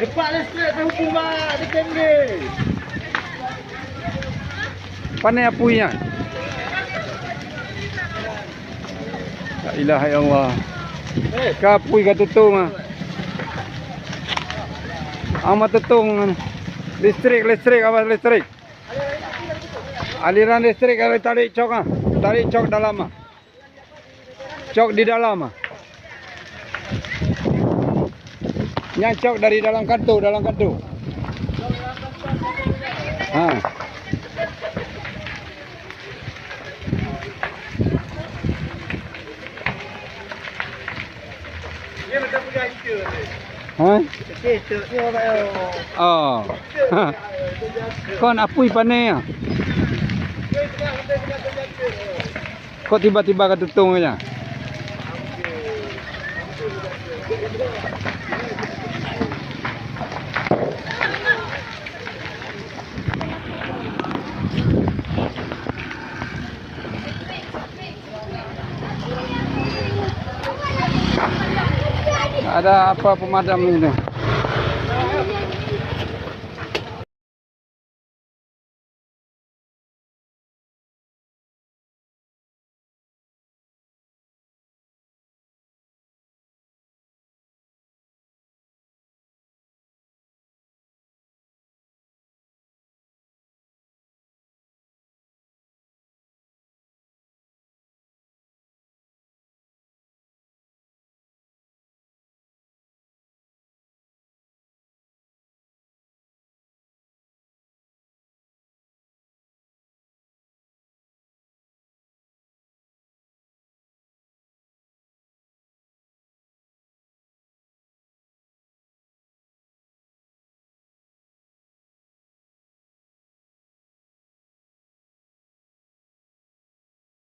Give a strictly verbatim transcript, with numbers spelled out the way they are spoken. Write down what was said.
Cepat listrik terhubung bak di K M G. Pane apui nyan? La ilaha illallah. Ka apui ka tutong ah. Ama tutong. Listrik, listrik, awas listrik. Aliran listrik ka tarik cok ah. Tarik cok dalam ah. Cok di dalam ah. Nyan cok dari dalam kanto, dalam kanto. Ha. Ha? Oh. Kon apui pane ya? Kok tiba-tiba ka tutong aja? Ada apa pemadam ni tu?